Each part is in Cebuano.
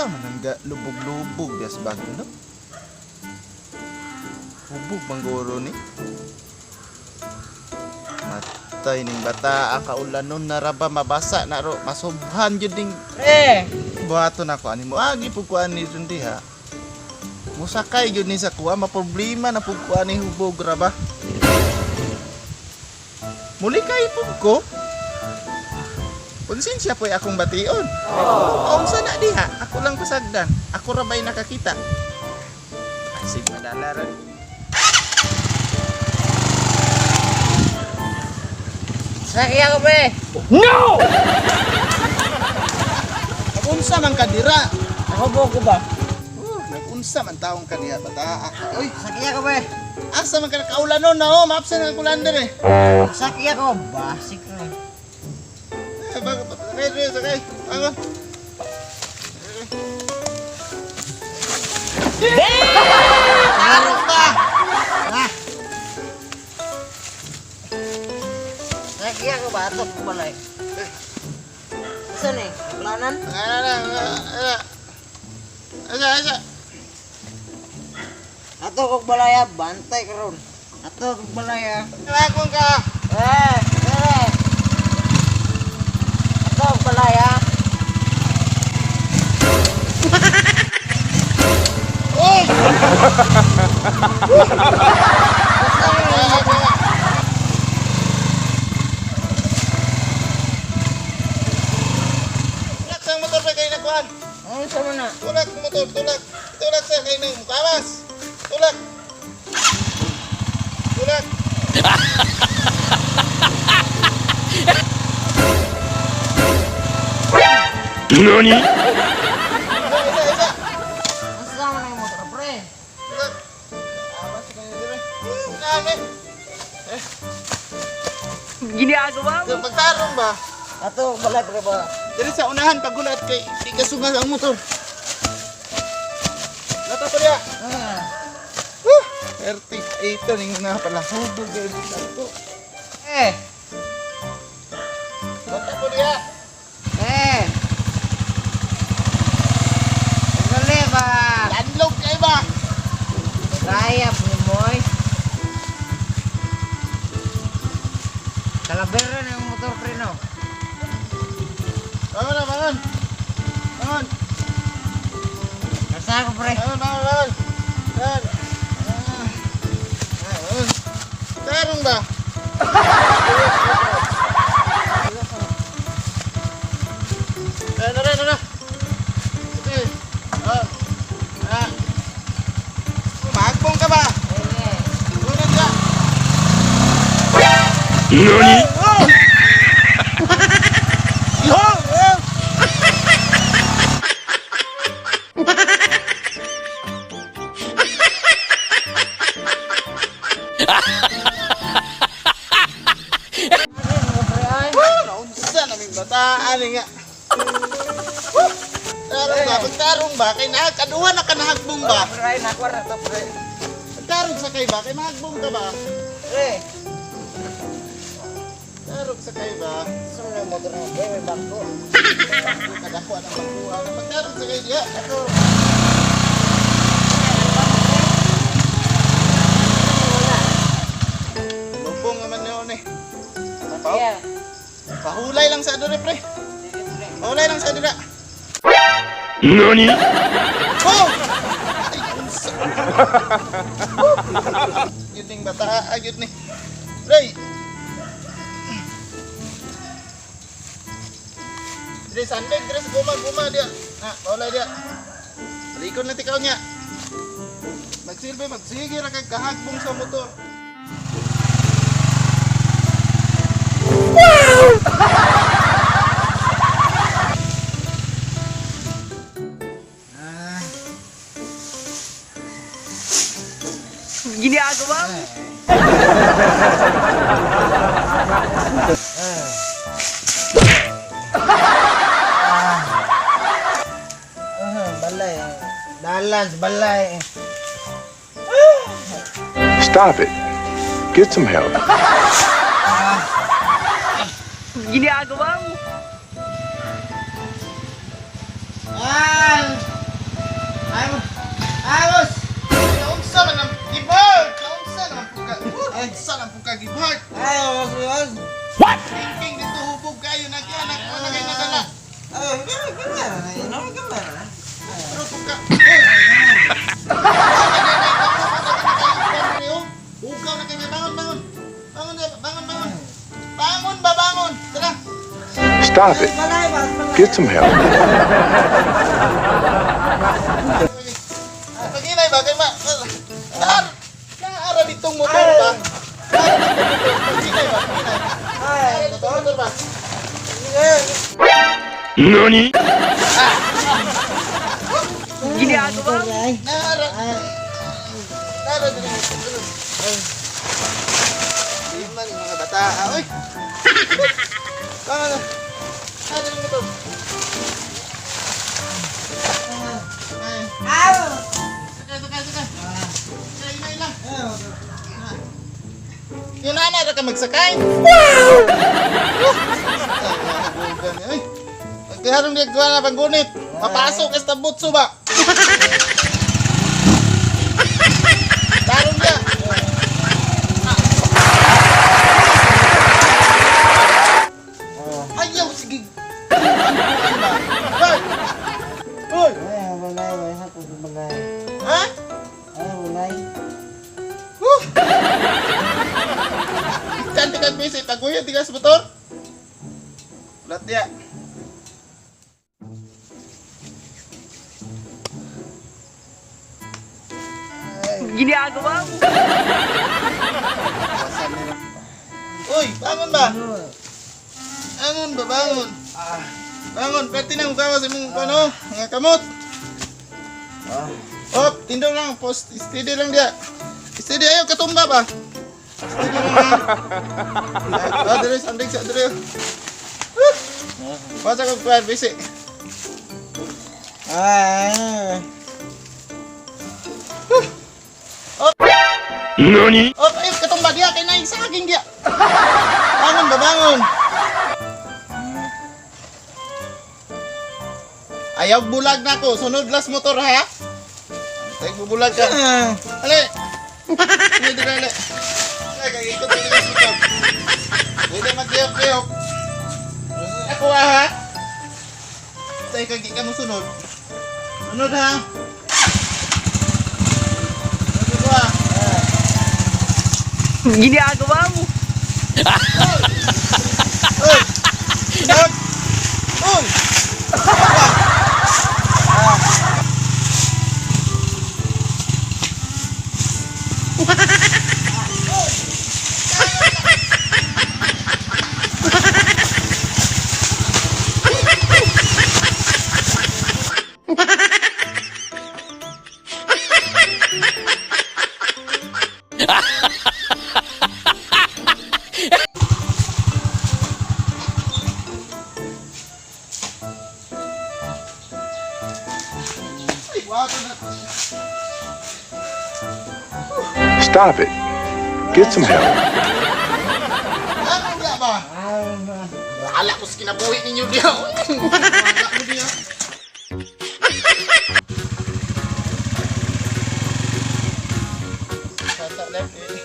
Unsa man ang lubog-lubog diya sa bago, no? Hubog mangguro ni. Matay ning bata, ang kaulanon na raba mabasa na ro, masubhan jud ning Pre! buhaton ako ani mo. Agi pug kuan ni dun diha. Musakay jud ni sa kuha, maproblema na pug kuan ni hubog ra ba. Muli kay pug ko. Konsensya po'y akong bation. Oh. Unsa na diha? Ako lang pasagdan. Ako ra ba'y nakakita? Ay, sige, madala ra. Sakya ko, pre! Unsa man kadira? Ako ko ba? Oh, nagunsa man taong kaniya bata. Uy, Sakya ko, pre! asa man ka nakaulanon na oh, maapsan ang kulan dire. Sakya ko, basik na. Eh, bago pa sakay dire, sakay. Bangon. Tarong ba? Ah! Sakya ko ba? Ato ko balay. Saan eh? Ulanan? Ana na, ana. Asa, asa. Ato kog balaya, bantay karon. Ato kog balaya. Lakong ka. Eh, eh. Ato kog balaya. Oh! Tulak sa motor pa kayo nakuhan. Ano sa mo na? Tulak motor, tulak. Tulak sa kayo ng mukamas. Tulak. Tulak. NANI? Isa, isa, isa. Ano sa mo na yung motor, pre? Tulak. Awas sa kayo dire. Nani? Eh. Ginagawa mo? Pagtarong ba? Ato kog balay, pre ba? Dili sa unahan pagulat kay di ka sungas ang motor. Lata pa diya. Ah. Woo! 38 ning na pala hubog gyud ato. Eh, Lata po diya. eh. Dali ba? Landlog kay ba? Kaya po mo eh. Kalabera na yung motor, pre, no? Bangon na, bangon. Bangon. Nasa ako, pre. Bangon, bangon, bangon. Bangon. Ah. Bangon. Tarong ba? Eh, nara, nara. Sige. Ah. Ah. Magbong ka ba? Eh, Sunod ka. NANI? Oh! Yo! Oh! pre, ay. Naunsa na ming bataan eh nga. Woo! Tarong ba? Pagtarong ba? Kay nakaduha na ka nahagbong ba? Pre, ay, nakuha na to, pre. Pagtarong sa kay ba? Kay mahagbong ka ba? Pre, Tarong sa kay ba? saan mo na yung motor mo, pre? May bangko. Kadako ang pagkuha. Pagtarong sa kay diya. Ato. Lubong naman yun eh. Yeah. Pahulay lang sa adore pre. Sige, pre. Pahulay lang sa adore. NANI? Oh! Ay, unsa. Yun ning bata, ayun ni. Pre. Dire sandeng, dire sa guma, guma dia. Na, pahulay dia. Balikon na tikaw niya. Magsilbi, magsige ra kag kahagbong sa motor. Ginagawa mo? Ah, balay. Dalan, balay. Stop it. Get some help. Ginagawa mo? Ah! Agos! Agos! Naunsa man ang gibart! Naunsa naman po ka. Unsa naman po ka gibart! Agos! Agos! Thinking dito hubog kayo na kaya na na kayo nadala. Ay, gamay, gamay. Gamay. Pero po ka. Uy! Ugaw na kayo. Bangon, bangon. Bangon, bangon, bangon. Bangon ba, bangon? Tara. Stop it. Balay ba? Balay. Get some help. Paginay ba kay ma? Tar! Naara ditong motor ba? Paginay ba? Paginay. Ay, Ditong motor ba? NANI? ginagawa mo. Naara. Naara din ang motor. Di man yung mga bata. Ah, oy. Bangon na. Naara din ang motor. Ay. Aw! Sakay, sakay, sakay. Sakay, inay lang. Yun na, na ka magsakay. Wow! Ay, pagkaharong di gawa na panggunit. Mapasok ka sa butso ba? Tarong dia. Ayaw, sige. Ano ba? Hoy! Hoy! Ay, balay, balay sa tubo balay. Ha? Ay, balay. Woo! Ikan tikan bisi, taguyan tigas motor. Ulat dia. Ginagawa mo. Uy, bangon ba? Bangon ba, bangon? Bangon, pwede nang gawas imong ano, mga kamot. Op, tindog lang, post, steady lang dia. Steady ayo katumba ba? Steady lang ha. Ah, dire sandig sa dire. Pasa ko kuan bisi. Ay. NANI? Op, ayo katumba dia kay naing saging dia. Bangon ba, bangon? Ayaw bulag na ko, sunod last motor ha. Tay bubulag ka. Ale. Hindi dili ale. Ay, kay ikot dili last motor. Dili magliyok-liyok. Ako ah, ha. Tay kag di ka mo sunod. Sunod ha. Sunod ko ah. Ginagawa mo. Uy! Sunod! Uy! Ay, wato na. Stop it. Get some help. Ano nga ba? Ala ko sa kinabuhi ninyo diya. Uy, wala mo diya. Sasa left eh.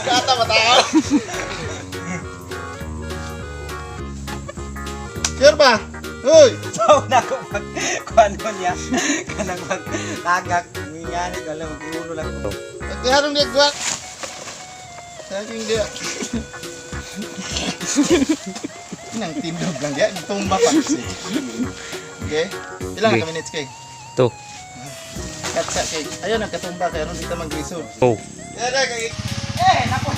Kata ba tao? Sure ba? Uy! Tao na ko pag kuano niya. Kanang pag tagak ngani ko alam ulo lang ko. Pagkaharong diya gawa. Saging diya. Inang tindog lang diya. Tumba pa kasi. Okay? Ilang ka minutes kay? Two. Katsa kay. Ayun ang katumba kay aron dito maglisod. Oh. Yara kay. Eh, nako.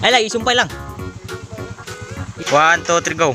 Ay lang, isumpay lang. 1, 2, 3, go.